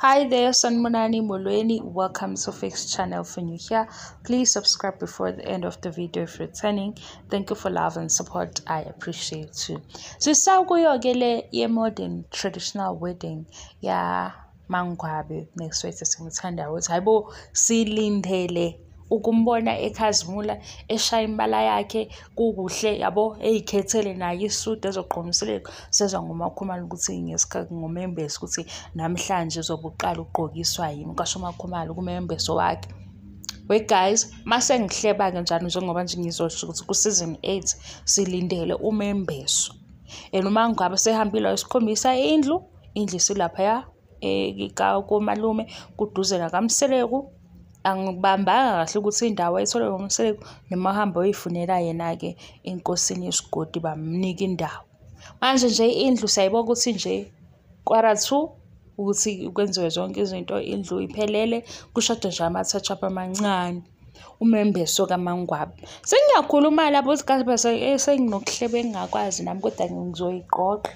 Hi there, Sanibonani Molweni. Welcome to Fix Channel. If you're new here, please subscribe before the end of the video if returning. Thank you for love and support. I appreciate you. Sisakuyo-ke le ye-modern traditional wedding ya Mangwabe next week esimthandayo ukuthi hayibo silindele ukumbona ekhazimula eshaya imbala yakhe kukuhle yabo eyikhethele naye isudu ezogqomiseleka sezwa ngoMakhumalo ukuthi ngesikhathi ngomembeso ukuthi namhlanje uzobe uqala ukugqokiswa yimi kwasho uMakhumalo kumembeso wakhe. We guys, mase ngihleba-ke njalo njengoba nje ngizosho ukuthi ku-season 8 silindele umembeso. And uma ngabe sehambile wayosikhombisa indlu, indlu isilaphaya komalume kuduze nakaMseleku. Angibambanga kahle ukuthi indawo ayithole ngoMseleku noma ahambe ayoyifunela yena-ke enkosini yesigodi bamnika indawo. Manje nje indlu siyayibona ukuthi nje 1:45 ukuthi kwenziwe zonke izinto, indlu iphelele, kushoda nje ama-touch up amancane. Umembeso kaMangwabe. Sengiyakhuluma lapho ukuthi senginokuhleba engingakwazi nami kodwa ngizoyiqoqa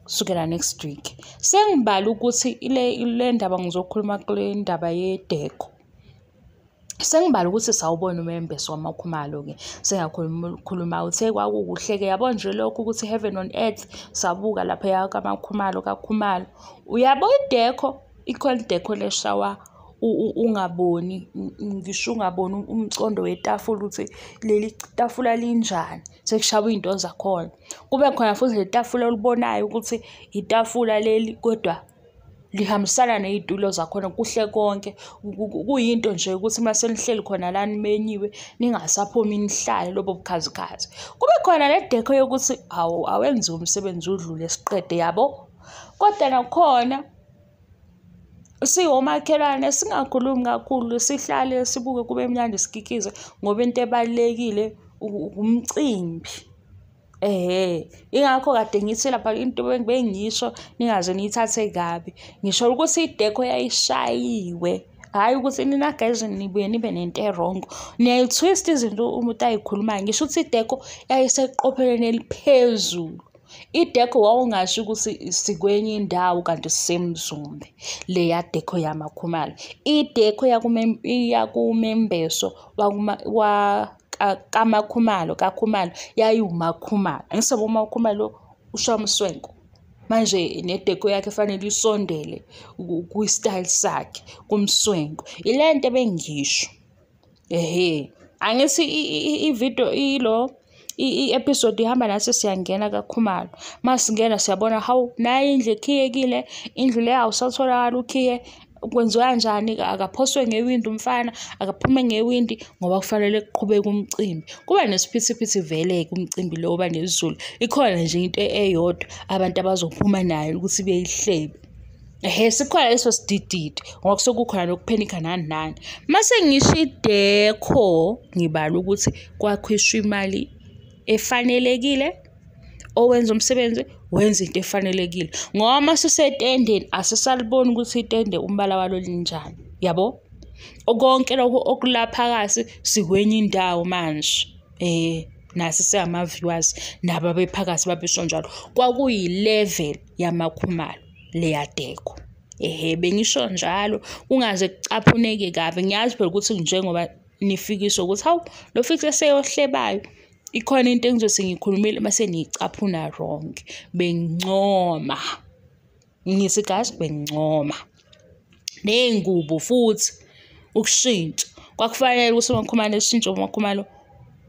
kusukela next week. Sengibala ukuthi le ndaba ngizokhuluma kule ndaba ye-decor. Sengibala ukuthi sawubona umembeso waMakhumalo-ke. Sengiyakhuluma uthe kwakukuhle-ke yabo nje lokhu ukuthi heaven on earth sabuka laphaya kaMakhumalo kaKhumalo. Uyabo i-decor, ikhona i-decor leshawa ungaboni ngisho ungaboni umcondo wetafula ukuthi leli tafula linjani, sekushawa iy'nto zakhona. Kube khona futhi le tafula olibonayo ukuthi itafula leli kodwa lihambisana ney'tulo zakhona kuhle konke. Kuyinto nje ukuthi uma senihleli khona la nimenyiwe ningasaphumi nihlale lobo bukhazikhazi. Kube khona le decor yokuthi awu awenziwe umsebenzi udlule siqede yabo. Kodwa nakhona siwomakhelwane singakhulumi kakhulu, sihlale sibuke kube mnandi sikikize ngoba into ebalulekile umcimbi. Ingakho kade ngithi lapha into bengisho ningaze niyithathe kabi. Ngisho ukuthi i-decor yayishayiwe, hhayi ukuthi nina guys nibuye nibe nento e-wrong. Niyayi-twist izinto umuntu ayikhulumayo. Ngisho ukuthi i-decor yayiseqophelweni eliphezulu. I-decor wawungasho ukuthi sikwenye indawo kanti sisemzumbe, leya decor yaMakhumalo. I-decor yakumembeso kaMakhumalo kaKhumalo yayiwuMakhumalo. Angithi uMakhumalo ushaya umswenko. Manje ne-decor yakhe fanele isondele kwi-style sakhe kumswenko. Ile nto ebengisho. Angithi i-video ilo i-episode ihamba nathi siyangena kaKhumalo. Masingena siyabona hawu nayi indlu ekhiyekile, indlu le awusatholakala ukhiye, kwenziwa kanjani, akaphoswe ngewindi umfana, akaphume ngewindi ngoba kufanele kuqhubeke umcimbi. Kuba nesiphithiphithi vele-ke umcimbi lo oba nesiZulu. Ikhona nje into eyodwa abantu abazophuma nayo ukuthi beyihlebe. Sikhona leso sidididi ngoba kusuke kukhona nokuphenikha nani nani. Mase ngisho i-decor ngibala ukuthi kwakhishwa imali efanelekile, owenza umsebenzi wenza into efanelekile. Ngoba mase usetendeni asisaliboni ukuthi itende umbala walo linjani, yabo? Konke lokho okulaphakathi sikwenye indawo manje. Nasi singama-viewers nabo abephakathi babesho njalo. Kwakuyi-level yaMakhumalo leya decor. Bengisho njalo kungaze kucaphuneke kabi. Ngiyazi phela ukuthi njengoba nifikiswa ukuthi hawu lo Fix eseyohlebayo ikhona into engizothi ngiyikhulumile mase niyicaphuna wrong. Bengincoma. Ngithi guys bengincoma. Ney'ngubo futhi ukushintsha. Kwakufanele ukuthi uMakhumalo eshintshe uMakhumalo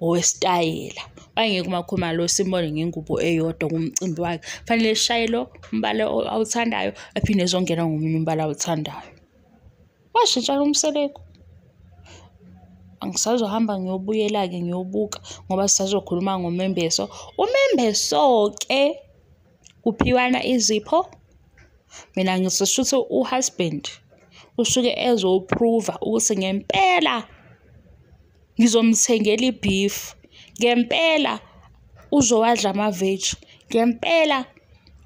owesitayela. Wayengeke uMakhumalo simbone ngengubo eyodwa kumcimbi wakhe. Kufanele eshaye lo umbala awuthandayo aphinde ezongena ngomunye umbala awuthandayo. Washintsha uMseleku. Angisazohamba ngiyobuyela-ke ngiyobuka ngoba sisazokhuluma ngomembeso. Umembeso-ke kuphiwana izipho. Mina ngisho ukuthi u-husband usuke ezoprova ukuthi ngempela ngizomthengela i-beef, ngempela uzowadla ama-veg, ngempela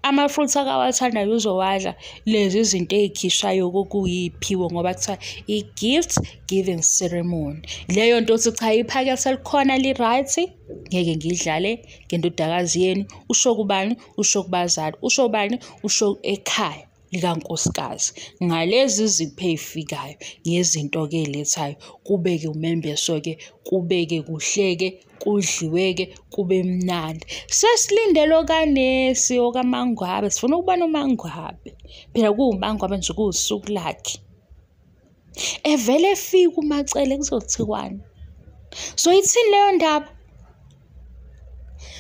ama-fruits akawathandayo uzowadla. Lezi zinto ey'khishwayo kokuyiphiwo ngoba kuthiwa i-gift giving ceremony. Leyo nto uthi cha iphakethe elikhona li-right, ngeke ngidlale ngendodakazi yenu. Usho kubani? Usho kubazali. Usho bani? Usho ekhaya. likankosikazi ngalezi zipho ey'fikayo, ngezinto-ke ey'lethayo. Kube-ke umembeso-ke, kube-ke kuhleke, kudliwe-ke, kube mnandi. Sesilindele okanesi, okaMangwabe, sifuna ukubona uMangwabe. Phela kuwuMangwabe nje kuwusuku lakhe. Evele efika uMaCele kuzothiwani? So ithini leyo ndaba?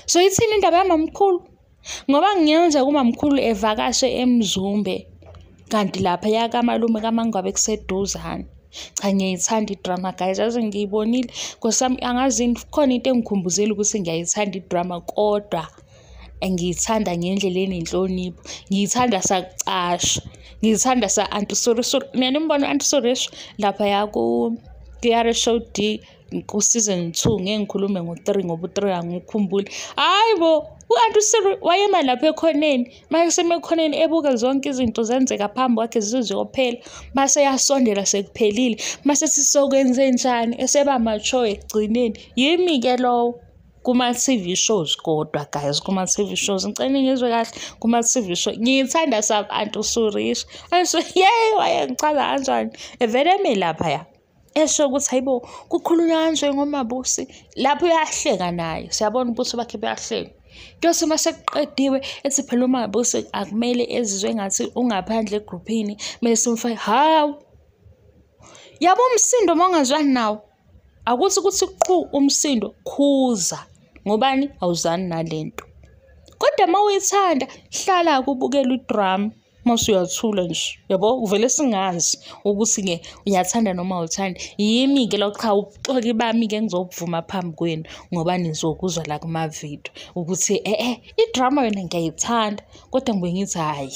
So ithini indaba yamamkhulu? Ngoba kungenzeka umamkhulu evakashe eMzumbe, kanti laphaya kamalume kaMangwabe kuseduzane. Cha, ngiyayithanda idrama guys, yazi ngiyibonile. Nkosi yami, angazi yini, khona into engikhumbuzile ukuthi ngiyayithanda idrama, kodwa ngiyithanda ngendlela enenhlonipho. Ngiyithanda sakucasha, ngiyithanda sa-Aunty Suri Suri. Nina nimbona u-Aunty Suresh laphaya ku-KRS Show D ku-season 2, ngeke ngikhulume ngo-3 ngoba u-3 angiwukhumbuli. Hhayi bo, u-Aunty Suri wayema lapha ekhoneni, uma ekhoneni ebuka zonke izinto zenzeka phambi kwakhe zize ziyophela. Mase eyasondela sekuphelile, mase sisokwenzenjani, eseba mature ekugcineni. Yimi-ke lowo kuma-TV shows kodwa guys, kuma-TV shows, ngicela ningizwe kahle, kuma-TV show. Ngiyithanda sa-Aunty Suresh. Yeyi, wayengichaza kanjani, evele eme laphaya. Esho ukuthi hayibo, kukhulunywa kanje ngoMabusi. Lapho uyahleka naye, siyabona ubuso bakhe buyahleka. Kuyothi uma sekuqediwe, ethi phela uMabusi akumele ezizwe engathi ungaphandle egruphini, kumele simfake. Hawu, yabo umsindo uma ungazwani nawo, akuthi kuthi qhu umsindo, khuza. Ngobani? Awuzwani nalento. Kodwa uma uyithanda, hlala-ke ubukele idrama. Mase uyathula nje, yabo, uvele singazi ukuthi-ke uyathanda noma awuthandi. Yimi-ke lo, cha, ubuxoki bami-ke ngizobuvuma phambi kwenu ngoba nizokuzwa la kuma-video ukuthi idrama yona ngiyayithanda, kodwa ngibuye ngithi hhayi,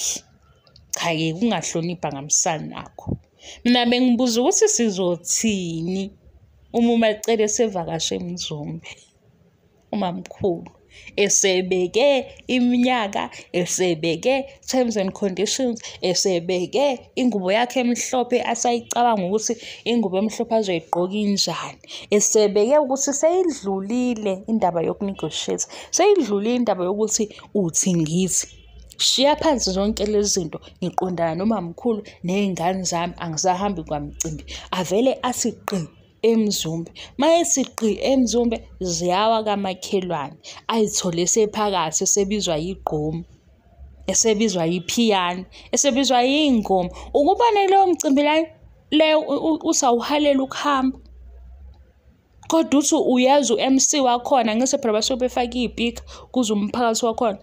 cha-ke kungahlonipha ngamisani nakho. Mina bengibuza ukuthi sizothini uma uMaCele esevakashe eMzumbe, umamkhulu esebeke iminyaka, esebeke terms and conditions, esebeke ingubo yakhe emhlophe asayicabanga ukuthi ingubo emhlophe azoyigqoka injani, esebeke ukuthi seyidlulile indaba yoku-negotiate, seyidlulile indaba yokuthi uthi ngithi. Shiya phansi zonke lezi zinto, ngiqondana nomamkhulu ney'ngane zami, angisahambi kwamcimbi. Avele athi gqi eMzumbe. Mayethi gqi eMzumbe, ziyawa kamakhelwane, ayithole esephakathi esebizwa yigqomu, esebizwa yiphiyano, esebizwa yiy'ngoma. Ukubone leyo mcimbi leyo usawuhalela ukuhamba. Kodwa uthi uyazi u-MC wakhona, ngise phela basuke befake iy'pikha kuze umphakathi wakhona.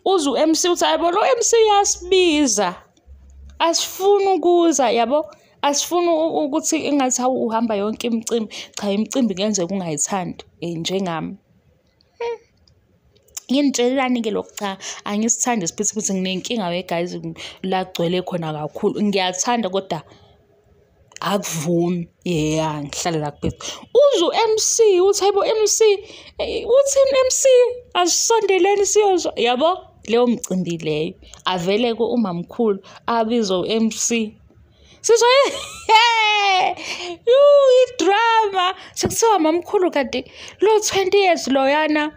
Uze u-MC uthi hayi bo, lo MC uyasibiza, asifuni ukuza, yabo. Asifuni ukuthi engathi hawu uhamba yonke imicimbi. Cha, imicimbi kuyenzeka ungayithandi njengami. Nginitshelelani-ke lokhu, cha, angisithandi isiphithiphithi, nginenkinga we guys la kugcwele khona kakhulu. Ngiyathanda kodwa akuvumi. Yeah, ngihlale la kuphela. Uze u-MC uthi hayibo MC, uthini MC, asisondeleni siyozwa, yabo leyo mcimbi leyo. Avele-ke umamkhulu abize u-MC. Sizwe, idrama. Sekuthiwa mamkhulu kanti lo 20 years loyana.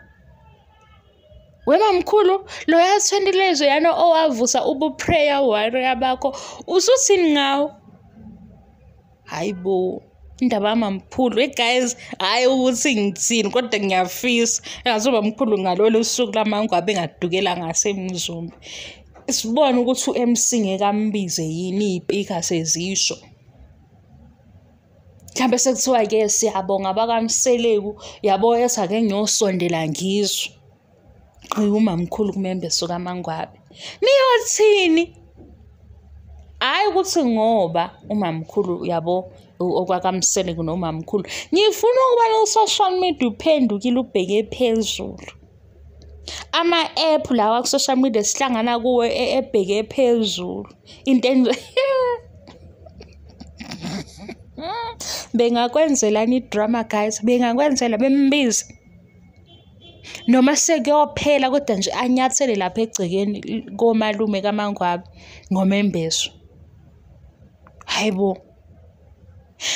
Wemamkhulu loya 20 years loyana owavusa ubu-prayer warrior bakho, usuthini ngawo? Hayi bo, indaba yamamkhulu. Hey guys, hhayi ukuthi ngithini kodwa ngiyafisa engathi ubamkhulu ngalolu suku laMangwabe engadukela ngaseMzumbe. Sibone ukuthi u-MC ngeke ambize yini, iy'pikha sezisho. Mhlambe sekuthiwa-ke siyabonga abakaMseleku, yabo ethi ake ngiyosondela ngizwe. Gqi umamkhulu kumembeso kaMangwabe. Niyothini? Hhayi ukuthi ngoba umamkhulu yabo okwakaMseleku nomamkhulu. Ngifuna ukuba no-social media uphendukile ubheke phezulu. Ama-app lawa ku-social media sihlangana kuwo ebheke phezulu. Into bengakwenzelani idrama guys, bengakwenzela bembize. Noma sekuyophela kodwa nje anyathele lapha egcekeni komalume kaMangwabe ngomembeso. Hayi bo.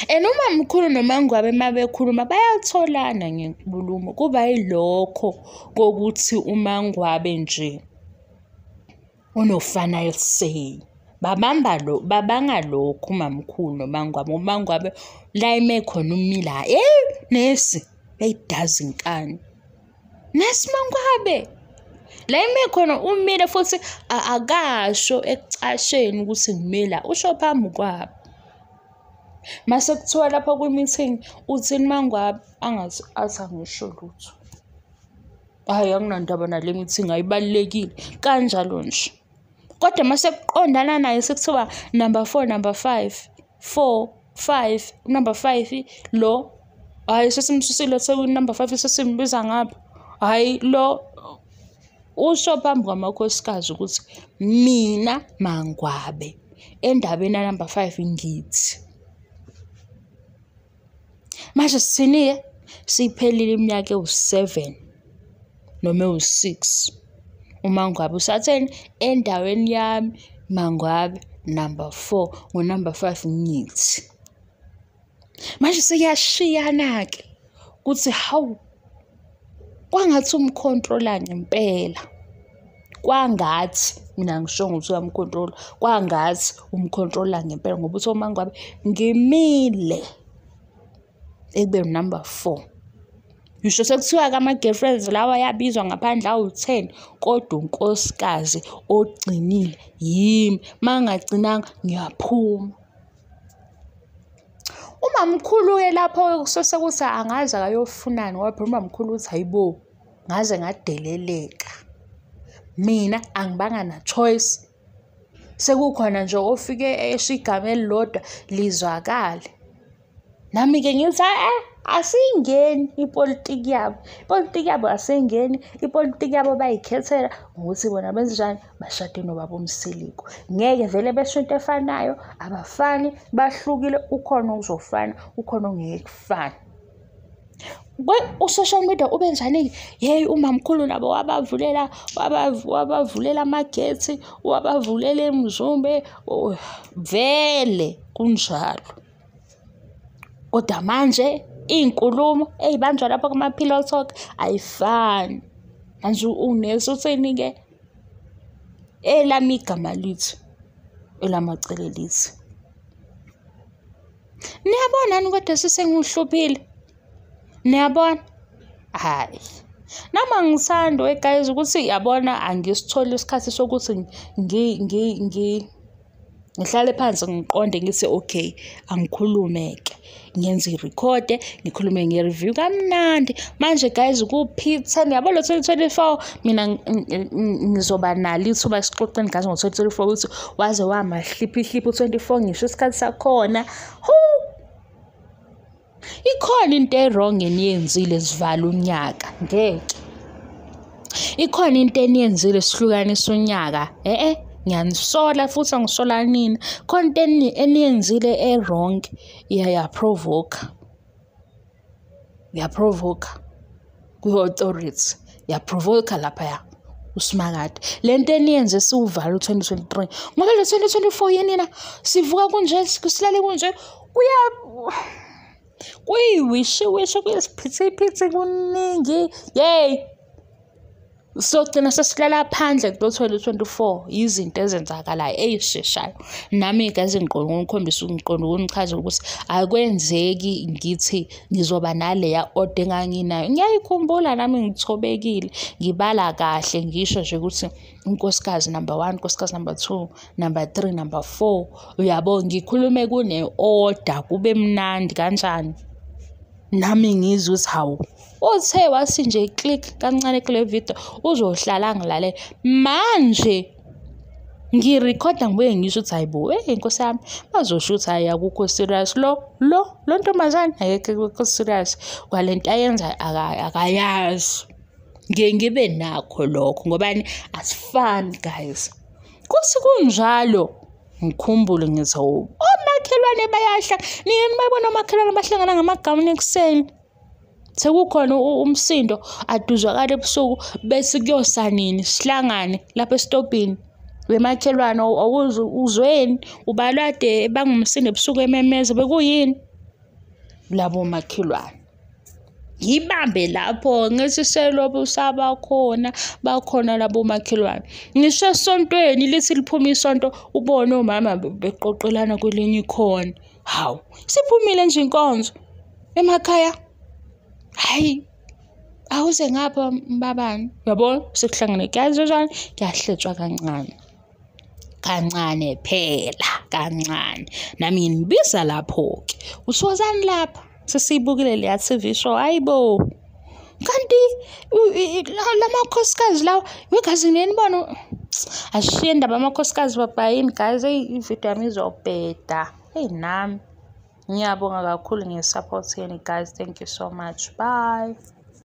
And umamkhulu noMangwabe uma bekhuluma bayatholana ngenkulumo. Kuba yilokho kokuthi uMangwabe nje uno-final say. Babamba lo, babanga lokhu umamkhulu noMaNgwabe. UMaNgwabe la ime khona umile, nesi beyidaza inkani. Nesi MaNgwabe la ime khona umile futhi akasho ekucasheni ukuthi ngimila, usho phambi kwabo. Mase kuthiwa lapho kwi-meeting uthini MaNgwabe, angathi athi angisho lutho. Hhayi, anginandaba nale meeting, ayibalulekile, kanjalo nje. Kodwa mase kuqondana naye sekuthiwa number 4, number 5, 4, 5, number 5 lo, hhayi sesimsusile seku-number 5 sesimbiza ngapha. Hhayi lo usho phambi kwamakhosikazi ukuthi mina MaNgwabe endabeni ya-number 5 ngithi. Manje sithini-ke? Siphelile iminyaka ewu-7 noma ewu-6. UMaNgwabe usatheni endaweni yami MaNgwabe number 4 ngo-number 5 ngithi. Manje sekuyashiyana-ke ukuthi hawu, kwangathi umkhontrola ngempela. Kwangathi, mina angisho ukuthi uyamkhontrola, kwangathi umkhontrola ngempela ngoba uthi uMaNgwabe ngimile ekubeni number 4. Ngisho sekuthiwa-ke ama-girlfriends lawa ayabizwa ngaphandle awu-10, kodwa unkosikazi ogcinile yimi. Uma ngingagcinanga ngiyaphuma. Umamkhulu-ke lapho kusuke kuthi angaze akayofunani ngoba phela umamkhulu uthi hayi bo, ngaze ngadeleleka. Mina angibanga na-choice. Sekukhona nje ofike esho igama elilodwa lizwakale. Nami-ke ngithi asiyingeni ipolitiki yabo. Ipolitiki yabo asiyingeni, ipolitiki yabo bayikhethela ngokuthi bona benzenjani, bashade nobaba uMseleku. Ngeke vele besho into efanayo, abafani, bahlukile, ukhona okuzofana, ukhona okungeke kufane. U-social media ube njani-ke? Yeyi, umamkhulu nabo wabavulela, wabavulela amagethi, wabavulela emzumbe, vele kunjalo. Kodwa manje iy'nkulumo ey'banjwa lapha kuma-pillow talk ayifani. Manje unesi uthini-ke? Elami igama lithi, elamaCele lithi. Niyabona kodwa sesengihluphile? Niyabona? Hhayi. Nami angithandi we guys ukuthi yabona angisitholi isikhathi sokuthi ngihlale phansi ngiqonde ngithi okay, angikhulume-ke. Ngenze i-record, ngikhulume nge-review kamnandi. Manje guys ku-P10 yabo lo 2024 mina ngizoba nalo ithuba sixoxeni guys ngo-2024 ukuthi waze wamahliphihliphi u-24 ngisho isikhathi sakhona. Ikhona into e-wrong eniyenzile sivala unyaka, ngeke. Ikhona into eniyenzile sihlukanisa unyaka, ngiyanisola futhi angisola nina. Khona into eniyenzile e-wrong, yaprovoke. Yaprovoke kwi-authority, yaprovoke laphaya uSimakade. Le nto eniyenze siwuvala u-2023 ngoba le 2024 yenina sivuka kunje, silale kunje, kuya kuyiwishiwishi, kuyisiphithiphithi kuningi. Yeyi, sogcina sesilala phandle kulo 2024 izinto ezenzakalayo ey'sheshayo. Nami guys ngiqonde ukukhombisa, ngiqonde ukunichazela ukuthi akwenzeki ngithi ngizoba naleya order enganginayo. Ngiyayikhumbula nami ngithobekile, ngibala kahle ngisho nje ukuthi unkosikazi number 1, unkosikazi number 2, number 3, number 4. Uyabo, ngikhulume kune-order kube mnandi kanjani. Nami ngizwe ukuthi hawu, uthe wathi nje click kancane kule video uzohlala ngilalele. Manje ngirekhoda ngibuye ngisho ukuthi hayi bo, inkosi yami bazosho ukuthi hayi akukho serious lo ntombazane akekho serious kwalento ayenza akayazi. Ngiye ngibe nakho lokho ngobani asifani guys. Kuthi kunjalo ngikhumbule ngithi omakhelwane bayahla, nike nibabona omakhelwane abahlangana ngamagawuni ekuseni. Sekukhona umsindo aduzwakala ebusuku bese kuyosa nini sihlangane lapha esitobhini. Wemakhelwane uzweni ubalwade bangumsindo ebusuku ememeza bekuyini labo makhelwane. Ngibambe lapho ngithi selobu sabakhona bakhona labo makhelwane. Ngisho esontweni lithi liphuma isonto ubone omama beqoqelana kwelinye ikhona. Hawu, siphumile nje inkonzo emakhaya. Hhayi, awuze ngapha mbabani. Uyabona sekuhlangene kuyazozwana kuyahletshwa kancane. Kancane phela, kancane. Nami nginibiza lapho-ke. Usozani lapha? Sesiyibukile leya TV show. Hayibo. Kanti lamakhosikazi lawa wegazi ngenibona ashiye indaba amakhosikazi baba yini guys. Eyi ividiyo yami izobheda. Eyi nami ngiyabonga kakhulu nge-support yenu guys. Thank you so much. Bye.